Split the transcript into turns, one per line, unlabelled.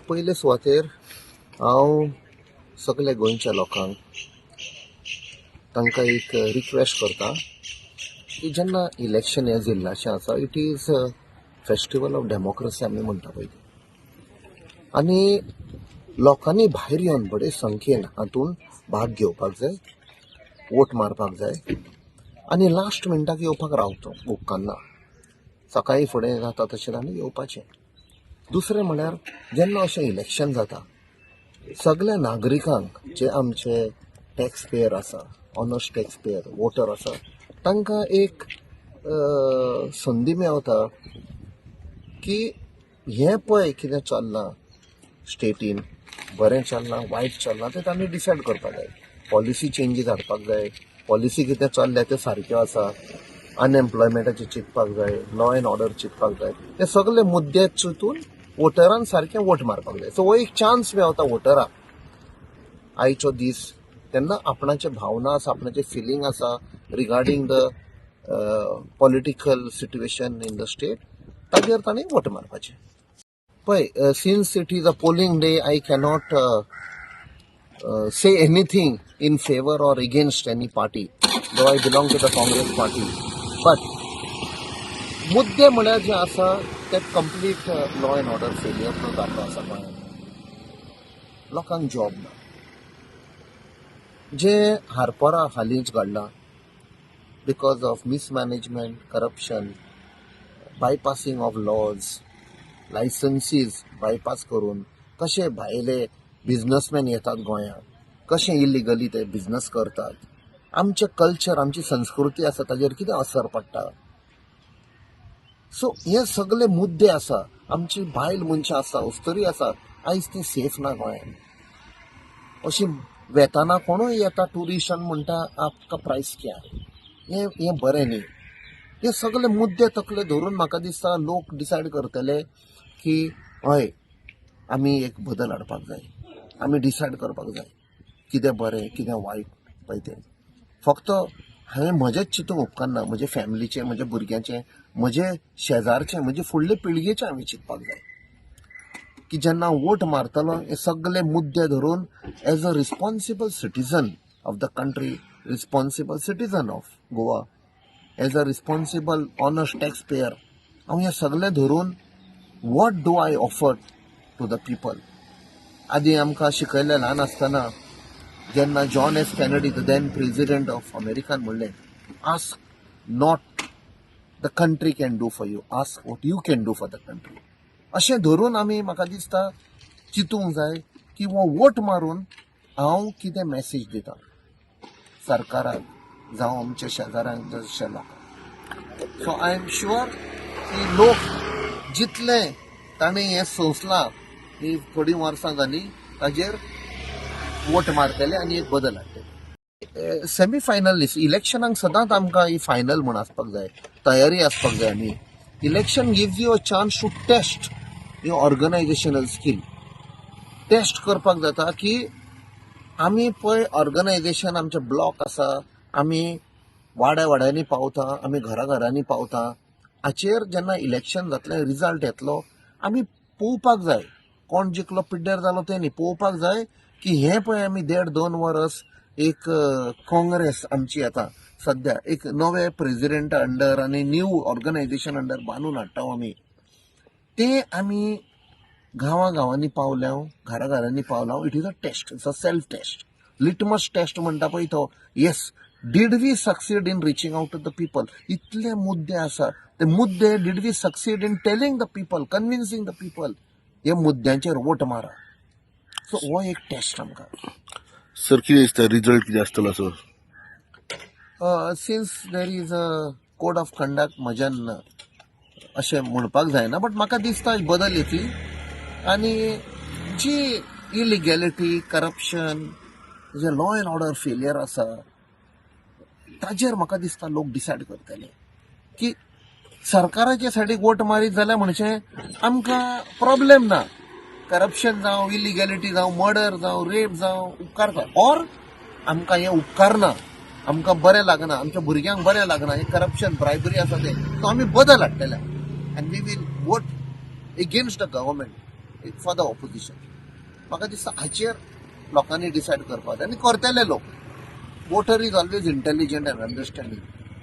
पयले सुवातेर हांव सगल्या गोंयच्या लोकांक तांकां एक रिक्वेस्ट करता की जेन्ना इलेक्शन ह्या जिल्ल्याचें आसा, it is festival of democracy आमी म्हणटा पळय ती, आनी लोकांनी भायर येवन बरे संख्येन हातूंत भाग घेवपाक जाय, वोट मारपाक जाय आनी लास्ट मिनटाक येवपाक रावतो उपकारना. सकाळीं फुडें जाता तशें आमी येवपाचें. दुसरें म्हळ्यार, जेन्ना अशें इलेक्शन जाता, सगल्या नागरिकांक जे आमचे टॅक्स पेयर आसा, ऑनस्ट टॅक्स पेयर वोटर आसा, तांकां एक संदी मेवता की हें पळय कितें चल्लां स्टेटीन, बरें चल्लां, वायट चल्लां, तें तांणी डिसायड करपाक जाय. पॉलिसी चेंजीस हाडपाक जाय. पॉलिसी कितें चल्ल्या त्यो सारक्यो आसा, अनएम्प्लॉयमेंटाचें चिंतपाक जाय, लॉ एंड ऑर्डर चिंतपाक जाय. हे सगळे मुद्दे चिंतून वोटरान सारकें वोट मारपाक जाय. सो हो एक चान्स मेवता वोटराक आयचो दीस, तेन्ना आपणाचे भावना आसा, आपणाचे फिलींग आसा regarding the political situation in the state, ताजेर तांणी वोट मारपाचें. पळय, since it is a polling day, I cannot say anything in favor or against any party, though I belong to the Congress party. But मुद्दे म्हळ्यार जे आसा ते complete law and order failure जाल्लो आसा गोंयांत. लोकांक जॉब ना. जे हारपोरा हालींच घडलां because of mismanagement, corruption, bypassing of laws, licenses bypass करून कशे भायले बिझनसमॅन येतात गोंयांत, कशे इलिगली ते बिझनस करतात, आमचें कल्चर, आमची संस्कृती आसा ताजेर कितें असर पडटा. सो हे सगळे मुद्दे आसा. आमची बायल मनशां आसा, अस्तुरी आसा, आयज ती सेफ ना गोंयांत. अशी वेताना कोणूय येता टुरिस्ट आनी म्हणटा, "आपका प्रायस क्या है?" हें हें बरें न्ही. हे सगळे मुद्दे तकले धरून म्हाका दिसता लोक डिसायड करतले की हय, आमी एक बदल हाडपाक जाय, आमी डिसायड करपाक जाय कितें बरें, कितें वायट पळय तें. फक्त हांवें म्हजेंच चिंतूंक उपकारना, म्हजे फॅमिलीचें, म्हज्या भुरग्यांचें, म्हजे शेजारचें, म्हजे फुडले पिळगेचें हांवें चिंतपाक जाय की जेन्ना वोट मारतलो, हे सगळे मुद्दे धरून as a responsible citizen of the country, responsible citizen of Goa, as a responsible honest tax payer, हांव हें सगळें धरून what do I offer to the people? आदी आमकां शिकयलें ल्हान आसतना, जेन्ना John F Kennedy, the then president of American म्हणलें, "Ask not the country can do for you, ask what you can do for the country." अशें धरून आमी म्हाका दिसता चिंतूंक जाय की हो वोट मारून हांव कितें मॅसेज दिता सरकाराक जावं आमच्या शेजाऱ्यांक, जशे लोकांक. सो I am sure की लोक जितले ताणें हें सोंसलां, ही थोडीं वर्सां जालीं, ताजेर वोट मारतले आनी एक बदल हाडटले. सेमी फायनल इलेक्शनाक सदांच आमकां ही फायनल म्हूण आसपाक जाय, तयारी आसपाक जाय. आमी election gives you a chance to test your organizational skill. Test करपाक जाता की आमी पळय ऑर्गनायझेशन आमचें ब्लॉक आसा, आमी वाड्या वाड्यांनी पावता, आमी घरा घरांनी पावता. हाचेर जेन्ना इलेक्शन जातलें, रिजल्ट येतलो, आमी पळोवपाक जाय कोण जिखलो, पिड्ड्यार जालो तें न्ही. पळोवपाक जाय की हें पळय आमी देड दोन वर्स एक काँग्रेस आमची आतां सद्या एक नवे प्रेजिडेंटा अंडर आनी न्यू ऑर्गनायझेशन अंडर बांदून हाडटा आमी, ते आमी गांवा गांवांनी पावल्या, घरा घरांनी पावला. It is a test, it's a self test, litmus test म्हणटा पळय तो. Yes, did we succeed in reaching out to the people? इतले मुद्दे आसा, ते मुद्दे did we succeed in telling the people, convincing the people? हे मुद्द्यांचेर वोट मारा. सो हो एक टेस्ट आमकां.
सर, कितें दिसता, रिजल्ट कितें आसतलो असो?
Since there is a code of conduct, म्हज्यान अशें म्हणपाक जायना, बट म्हाका दिसता बदल येतली आनी जी इलिगॅलिटी, करप्शन, जे लॉ एंड ऑर्डर फेलियर आसा, ताजेर म्हाका दिसता लोक डिसायड करतले की सरकाराच्या सायडीक वोट मारीत जाल्यार म्हणजे आमकां प्रॉब्लेम ना, करप्शन जावं, इलिगॅलिटी जावं, मर्डर जावं, रेप जावं, उपकारता, ऑर आमकां हें उपकारना, आमकां बरें लागना, आमच्या भुरग्यांक बरें लागना, हें करप्शन, ब्रायबरी आसा तें, सो आमी बदल हाडटले and we will vote against the government. for the opposition. म्हाका दिसता हाचेर लोकांनी डिसायड करपाक जाय आनी करतले लोक. Voter is always intelligent and understanding.